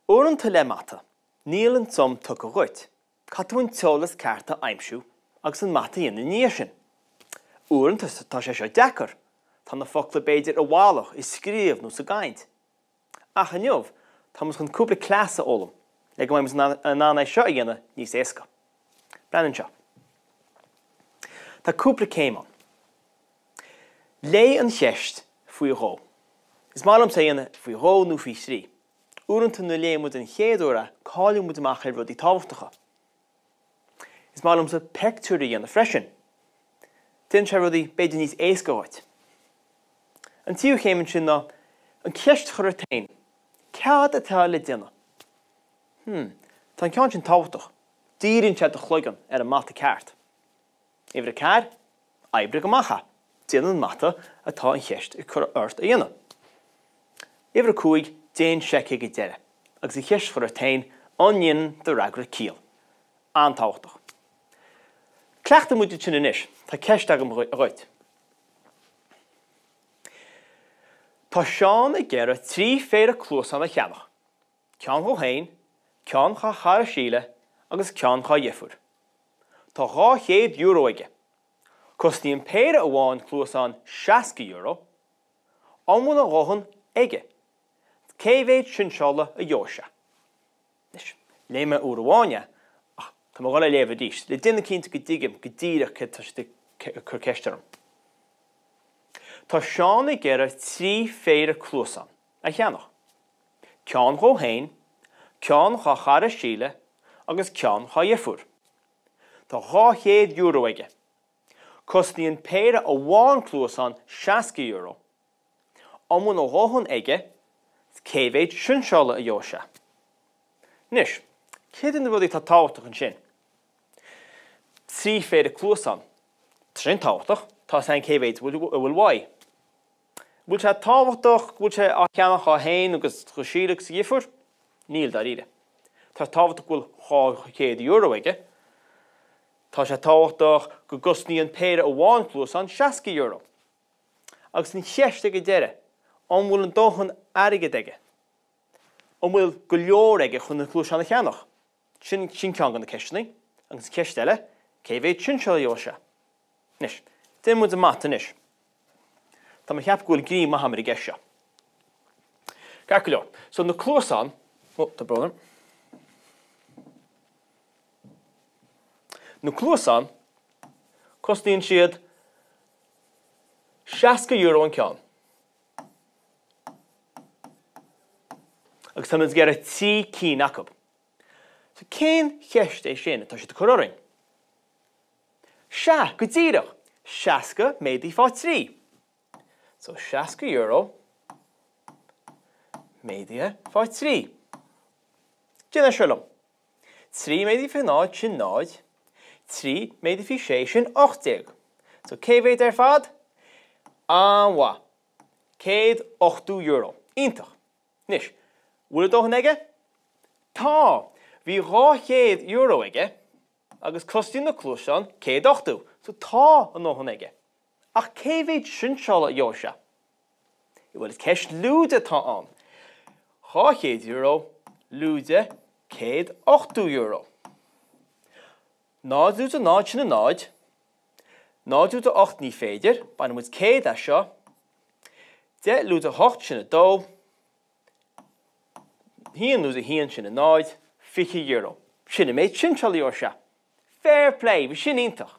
Uaireanta le mata, níl an tsuim tugtha dhuit, caithfidh tú an t-eolas ceart a aimsiú agus an mata a dhéanamh ina dhiaidh sin. Uaireanta tá sé seo deacair, tá na focla b'fhéidir i bhfalach i scríobh nó sa gcaint. Ach inniu, tá muid chun cúpla cleas a fhoghlaim le go mbeidh muid in ann é seo a dhéanamh níos éasca. Breathnaigh anseo. Tá cúpla céim ann. Léigh an cheist faoi dhó. Is maith liomsa é a dhéanamh faoi dhó nó faoi thrí. Uaireanta nuair a léann muid an chéad uair é, cailleann muid amach ar rudaí tábhachtacha. Is maith liomsa peictiúir a dhéanamh freisin. Déanann sé rudaí b'fhéidir níos éasca dhuit. An tríú chéim ansin ná an cheist a chur ort féin, cad atá le déanamh? Hmm, tá an ceann sin tábhachtach. Díríonn sé do chloigeann ar an mata ceart. Uimhir 4, Oibrigh amach é. Déan an mata atá an cheist ag cur ort a dhéanamh. Uimhir 5, Déan seic ag an deireadh agus an cheist a chur ort féin, an ndéanann do fhreagra ciall? An-tábhachtach. Cleachtaigh muid ansin anois. Tá ceist agam dhuit. Tá Seán ag iarraidh 3 phéire cluasán a cheannach. Ceann dhó féin, ceann dhá chara Síle agus ceann dhá dheirfiúr. Tá €200 aige. Cosnaíonn péire amháin cluasán €60. An bhfuil a dhóthain aige? Cé mhéad sinseála a gheobhaidh sé? Anois, léigh mé uair amháin é, ach tá mé ag dul é a léamh arís, le déanamh cinnte go dtuigim go díreach céard atá siad ag cur ceist orm. Tá Seán ag iarraidh 3 phéire cluasán a cheannach. Ceann dhó féin, ceann dhá chara Síle agus ceann dhá dheirfiúr. Tá €200 aige. Cosnaíonn péire amháin cluasán €60. An bhfuil a dhóthain aige? Cé mhéad sinseála a gheobhaidh sé? Anois, céard iad na rudaí atá tábhachtach ansin? 3 phéire cluasán. Tá sin tábhachtach. Tá 'fhios a'inn cé mhéad a bhfuil uaidh. Bhfuil sé tábhachtach go bhfuil sé á cheannach dhó féin agus do Shíle agus a dheirfiúr? Níl, dáiríre. Tá sé tábhachtach go bhfuil €200 aige. Tá sé tábhachtach go gcosnaíonn péire amháin cluasán €60. Agus an cheist ag an deireadh, an bhfuil an dóthain airgid aige? An bhfuil go leor aige chun na cluasáin a cheannach? Sin ceann de na ceisteanna. Agus an cheist eile, cé mhéad sinseáil a gheobhaidh sé? Anois, déanfaidh muid an mata anois. Tá mé ag ceapadh go bhfuil greim maith agam ar an gceist seo. Ceart go leor. So na cluasáin, ó, tá brón orm. Na cluasáin, cosnaíonn siad €60 an ceann. Agus tá muid ag iarraidh 3 cinn acu. So cén cheist é sin atá siad ag cur orainn? Sea, go díreach! 60 méadaithe fá 3. So €60 méadaithe fá 3. Déan é seo liom. 3 méadaithe fá 0, sin 0. 3 méadaithe fá 6, sin 18. So cé mhéad ar fad? An-mhaith. €180. Iontach. Anois, bhfuil a dóthain aige? Tá! Bhí €200 aige. Agus cosnaíonn na cluasáin 180, so tá a ndóthain aige. Ach cé mhéad sinseála a gheobhaidh sé? Bhuel, is ceist lúide atá ann. €200 lúide €180. 0 lúide 0 sin a 0. 0 lúide 8 ní féidir, baineann muid 100 as seo. 10 lúide 8 sin a 2. 1 lúide 1 sin a 0, €20. Sin an méid sinseála a gheobhaidh sé. Fair play, bhí sin iontach!